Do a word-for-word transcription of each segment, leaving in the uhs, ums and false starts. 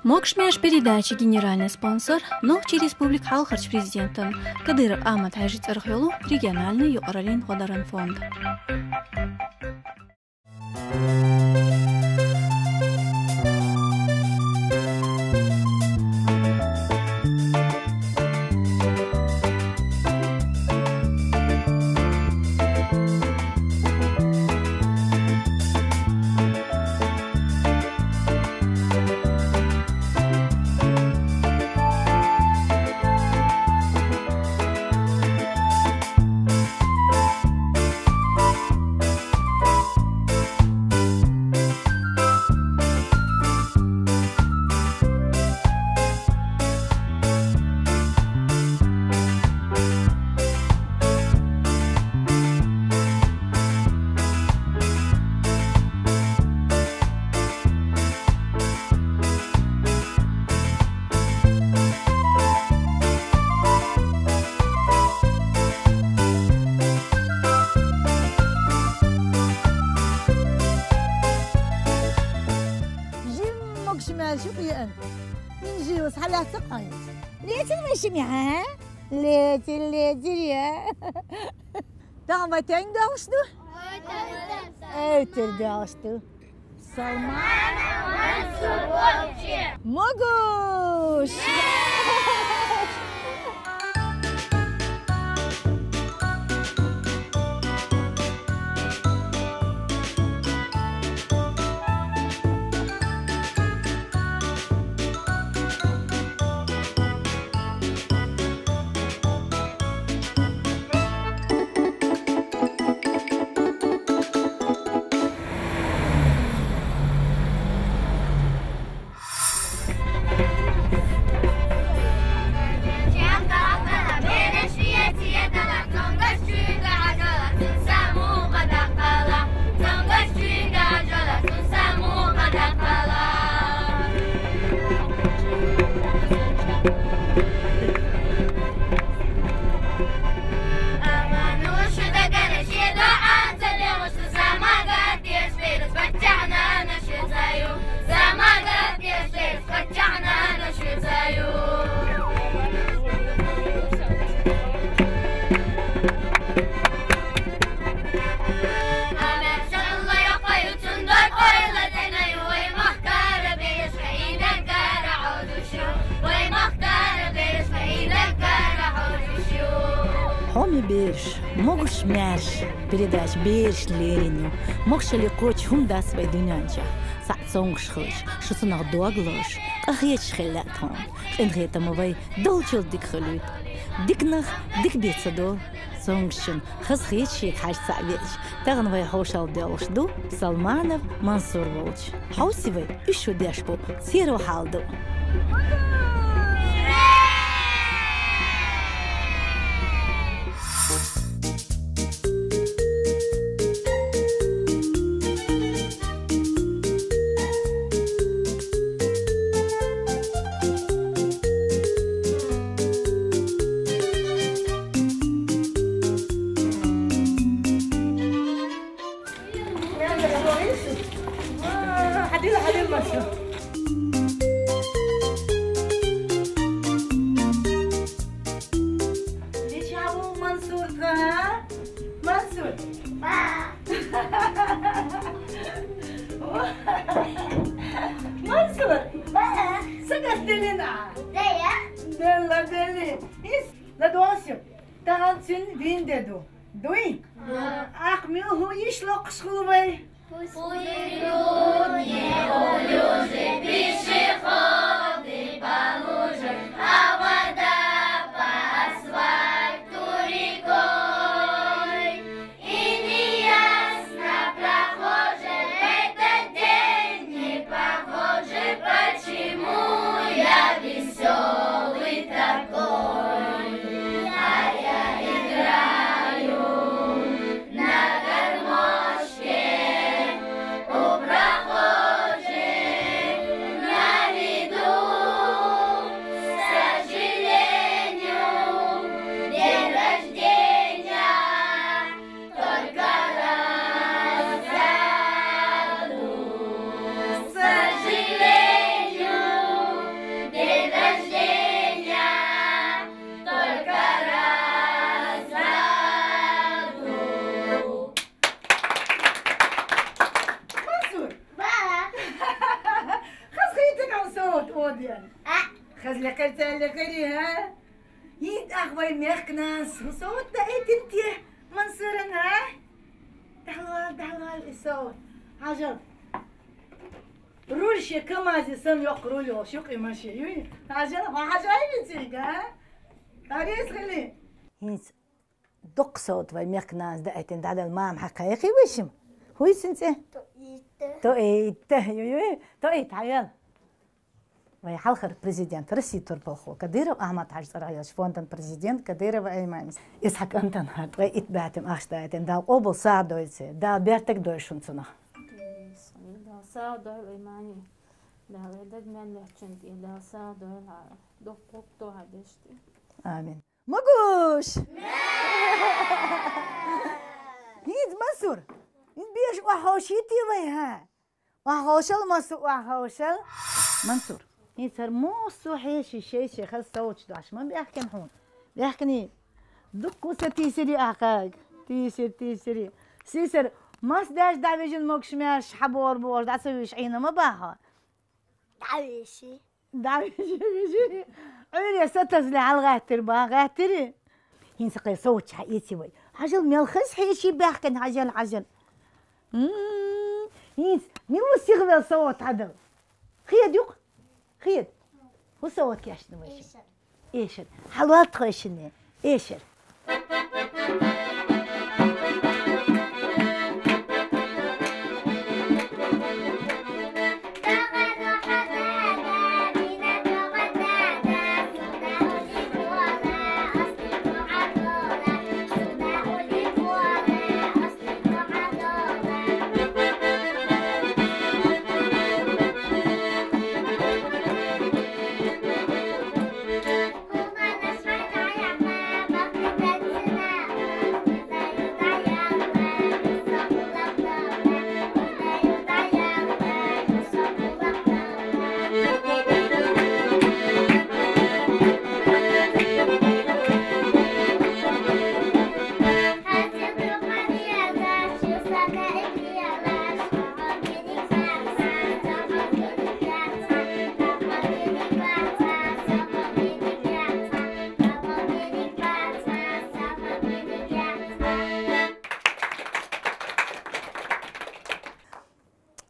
Могуш-маьрша передачи генеральный спонсор — Нохчийн Республика хьалхарча президентан Кадыров Ахьмад-Хьаьжин цӀерагӀа йолу региональный юкъараллин гӀодаран фонд. Жимма могуш-маьрша ю къен. Инжила схьалаьцна кхойнаш. Лецина вай шимехь, хӀа? Лецира, лецира я. Тахана вай стенга доьлхуш ду? Эвтара доьлхуш ду. Салманов Мансур волчу. Могуш! Хьоме бераш, могуш-маьрша передача берашна лерина ю. Могушалла кхочуш хӀума дац вай дуьнен чохь. Цхьаъ цомгуш хилча, шу цунах дог лозуш, къахеташ хила лаьа тхуна. Къинхетам бу вай долчул дика хуьлуьйту. Диканах дика бен ца долу. Цомгушчун хазахеташ шега хьаьжча цхьаъ веача, тахана вай хьошалла доьлхуш ду Салманов Мансур волчу. Хьовсий вай, уьш шу деш бу, церан хьал ду. Мансур тхан? Мансур. Ба. Мансур. Ба. Сагатделина. Дая. Делла дели. Ис, ладосю. Тахана цуьнан дин де ду. Дуй? Да. Ахь мила хӀун йиш локхуш хуьлу вай? Пусть идут неуклюжие пешеходы по лужам, а вода по асфальту рекой. И неясно прохожим этот день, не похоже, почему я весёлый такой. А я играю на гармошке у прохожих на виду. Карцалла кари, а? Ит ах вай мехкнас, хӀу совгӀат даийтинте, Мансуран, а? Далвал, далвал, и совгӀат. Хьажал. Руль ше КамАЗе сан йоккха руль йолуш ю-кх и машин, юй? Хьажал, хьо хьажай вицийга, а? Харис хили. ХӀинца дуккха совгӀат вай мехкнанас даийтина дӀадала мама хьа кхайкхий вай шима. ХӀуй цуьнан цӀе? Тоитта. Тоитта, юй, юй. Тоитта, хьавел. Вай хьалхара президент, России турпалхо Кадыров Ахьмад-Хьаьжа цӀарах йолчу фондан президент Кадырова Аймани. Иза хьан кӀантана хьан ткъе итт баьттан ахча даийтина, Дала къобал сагӀа дойла церан, Дала бертарг дойла шуна цунах. Дала сагӀа дойла, Аймани. Дала даг мел леччунна тӀе, Дала сагӀа дойла хьара. Дуккха гӀуллакх до хьан дешна тӀе. Амин. Могуш! ХӀинца, Мансур, хӀинца беш охьаховшийти вай, хьа? Охьаховшал, Мансур, охьаховшал. Мансур, хӀинца хӀара массо а хьеший шай-шай хаза совгӀаташ дохьуш ма баьхкина хьуна. Баьхкиний? Дуккха а ца тийсири ахьа кхаьга. Тийсира, тийсира. Сийсара, мас даьжна дӀавижина могуш-маьрша хьан бохург бохуш дӀа ца вуьйш Ӏийна ма бахьа. ДӀавижи. ДӀавижи, вижи. Ӏуьйре сатасале хьалагӀаьттира бан, гӀаьттира? ХӀинца кхин совгӀаташ хьаэций вай. Хьажал, мел хаза хьеший баьхкина, хьажал, хьажал. М, хӀинца мила ву сихвелла совгӀат хьадала? Хеда юкъа? Хеда. ХӀун совгӀат кечдина вай шуна? Эшар. Хьалол тхойшинне. Эшар.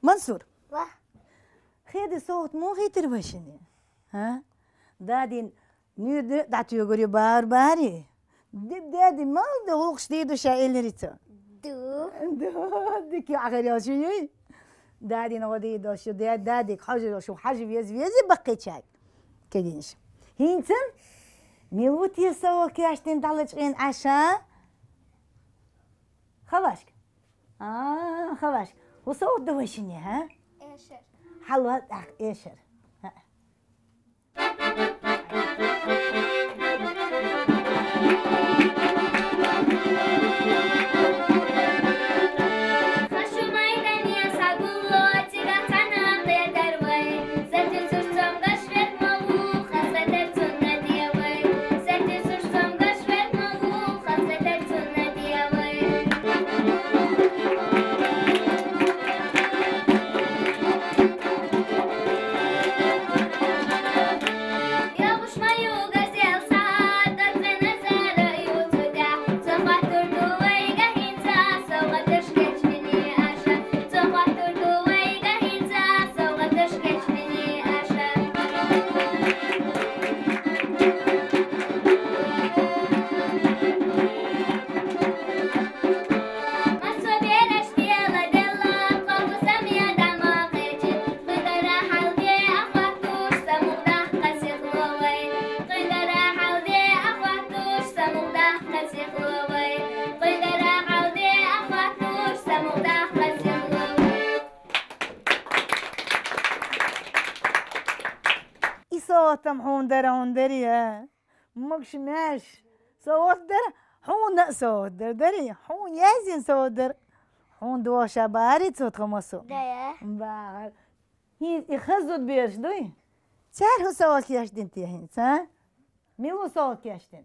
Мансур. Ва? Хеда, совгӀат муха хийтира вай шинна? ХӀа? Дадин нуьйр дӀатоьгур ю, баур барий? Ди-, дади, мала ду, гӀуллакхаш дийр ду ша, элира цо? Ду. Ду, дика ахир йолуш ю. Дадин гӀо дийр долуш ю, да-, дадига хьожа йолуш ю, хьажа веза, веза баккхийчаьрга. Кегийша. ХӀинца мила ву те совгӀат кечдина дӀалачкъийна Ӏаш? Хавашка. А, хавашка. ХӀун совгӀат ду вай шинна, хӀа? Эшар. Хьалол тӀаккха эшар. ХӀаъ. И совгӀат-м хьуна дара, хьуна дарий, а? Могуш-маьрша совгӀат дара, хьуна а совгӀат дара, дарий? Хьуна яздина совгӀат дара. Хьуна догӀуш а барий цо тхан массо? Да, я. Бахар. ХӀинца и хаза зудабераш дуй? Цара хӀун совгӀат кечдина те хӀинца, а? Мила ву совгӀат кечдина?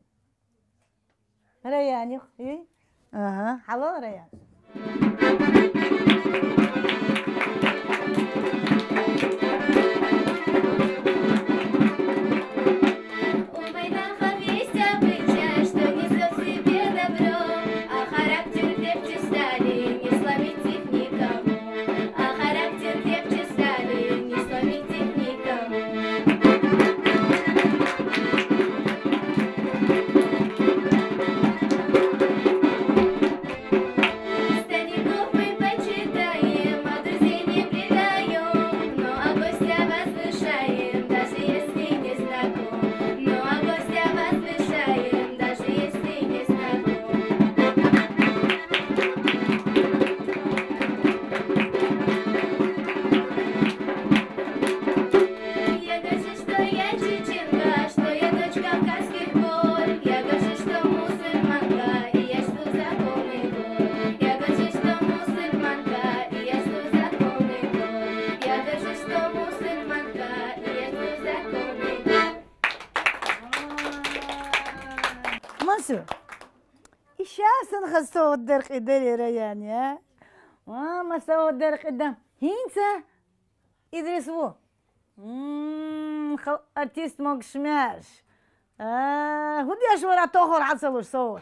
Раян ю-кх, юй? Ага, хьалол, Раян. Мансур, ишасын хасо деркъида лера яни, а? Ва масо деркъида. ХӀинца Идрис ву. М, хал артист могшмяш. А, худяш вара тохор хасалуш со.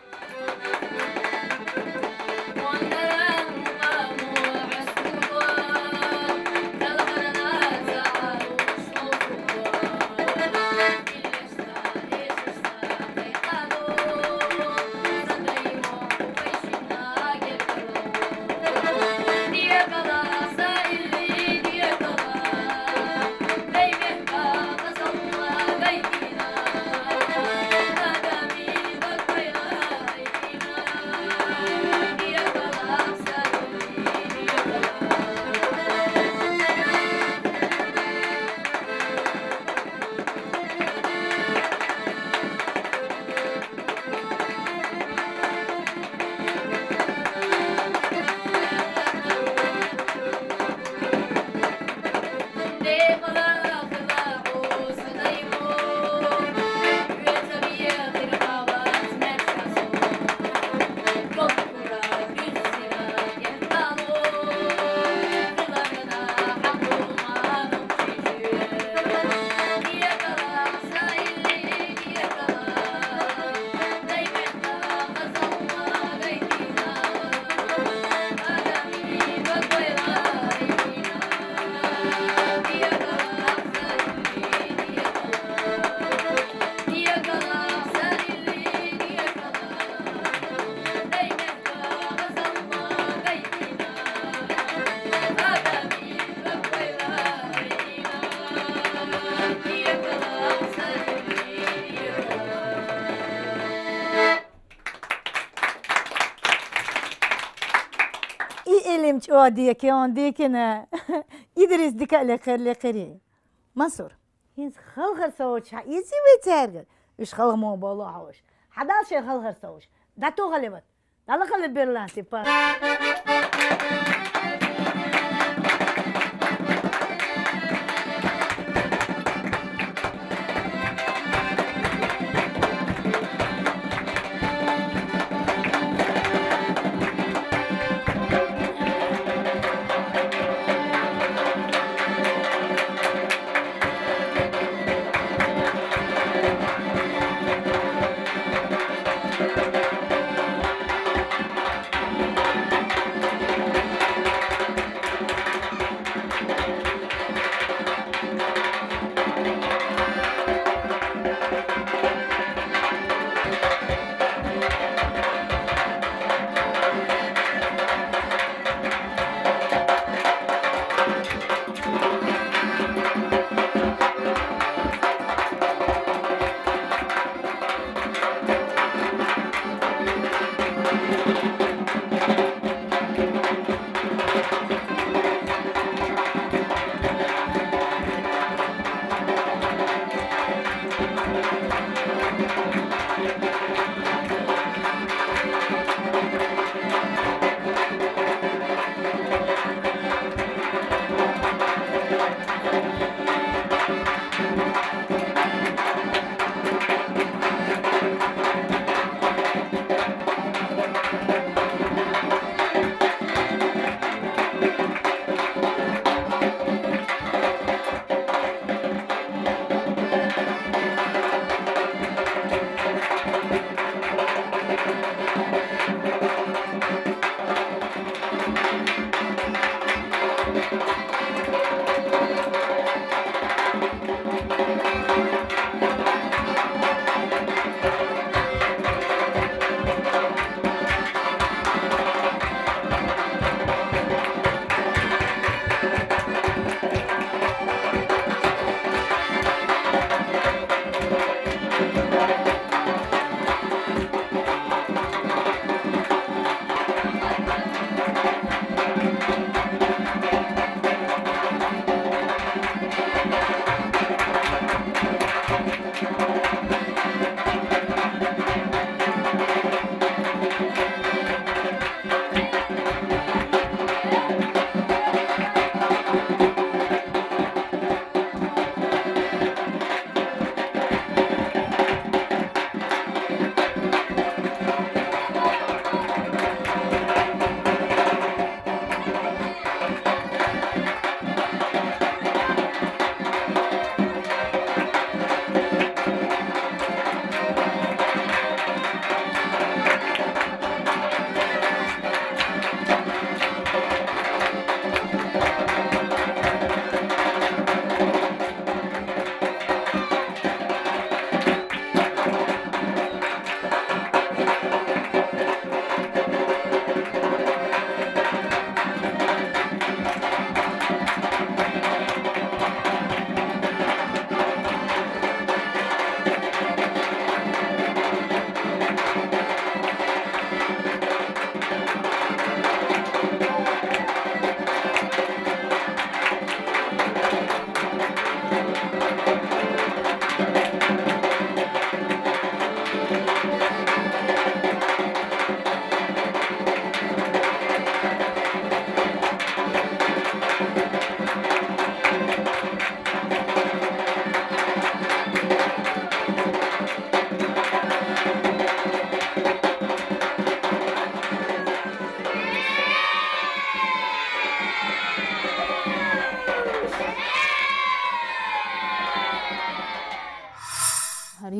И илим чӀуа декӀан декӀина. Идрис дика лекъер лекъири. Мансур, хӀинз халхар савуч хӀа изи вецергар. Иш халхму балу хӀавуш. ХӀадал шер халхар савуч. Дату гъаливат. Дала гъалиб берланти пар.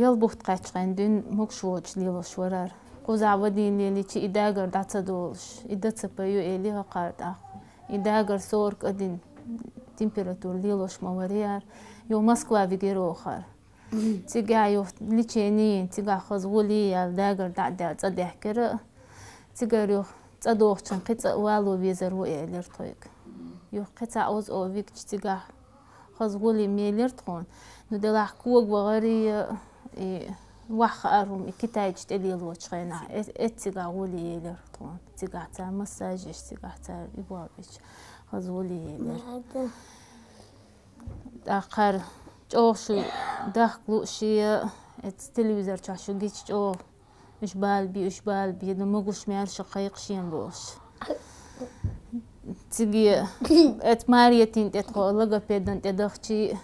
Албухт кхаьччхьан дуьйна могуш воцуш лелош варара. Кхузахь вадийна лелийча и дагар дӀа ца долуш, и дан ца пайо элира хӀокхара тӀаккха. И дагар сорок один температура лелош ма варара. Юха Москва вигира оха. Цигахь юха лечение, цигахь хаза гӀулий яьлла, дагар дӀа а даьлла, цӀа даьхкира. Цигара юха цӀа дохучун кхин цӀа а вало везар ву элира тхоьга. Юха кхин цхьа оза о вигча цигахь хаза гӀулий мелира тхуна. Ну, делахь кога вахарий, и ваха хаар хӀума, и китайчу тӀе лелочу хенахь, э, э, цигахь гӀулий елира тхуна. Цигахь цара массаж еш, цигахь цара и болбича хаза гӀулий елира. ТӀаккха хӀара чӀогӀа шу дахка лууш, эца телевизор чохь шу гича чӀогӀа. Уьш бала би, уьш бала би, ну, могуш маьрша кхайкхаш шен болуш. Циге, эца Мариятин тӀе тхо логопедин тӀе дахчий,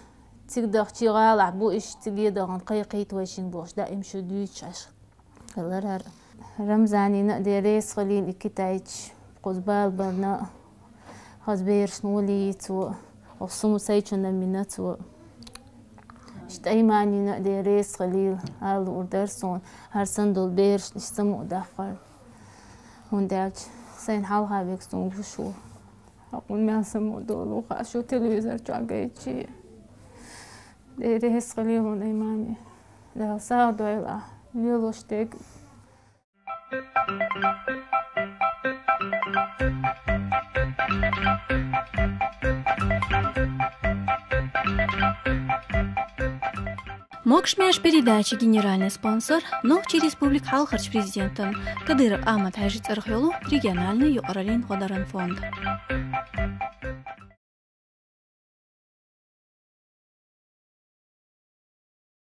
цига дахчий гӀалахь бу уьш, циге дахана кхайкхийта вай шин болуш, даим шу дуьйцуш Ӏаш. Хиларара. Рамзанина а дера реза хилийла и китайча, кхуза бала барна а, хаза берашна гӀулий йи цо, оха сума сайчунна мина цо. Иштта Айманина а дера реза хилийла, ала луур дара суна, хӀара санна долу берашна иштта самукъадаккхар. ХӀунда аьлча сайна хьалха вега суна гуш ву. Хьакъун мел самукъадолу хаьа шу телевизор чохь гайчи. Дера реза хилийла хьуна, Аймани. Дала сагӀа дойла, лелош дерг. Могуш-маьрша передачи генеральный спонсор Нохчийн Республикан хьалхарчу президентан Кадыров Ахьмад-Хьаьжин цӀарах йолу региональный юкъараллин гӀодаран фонд.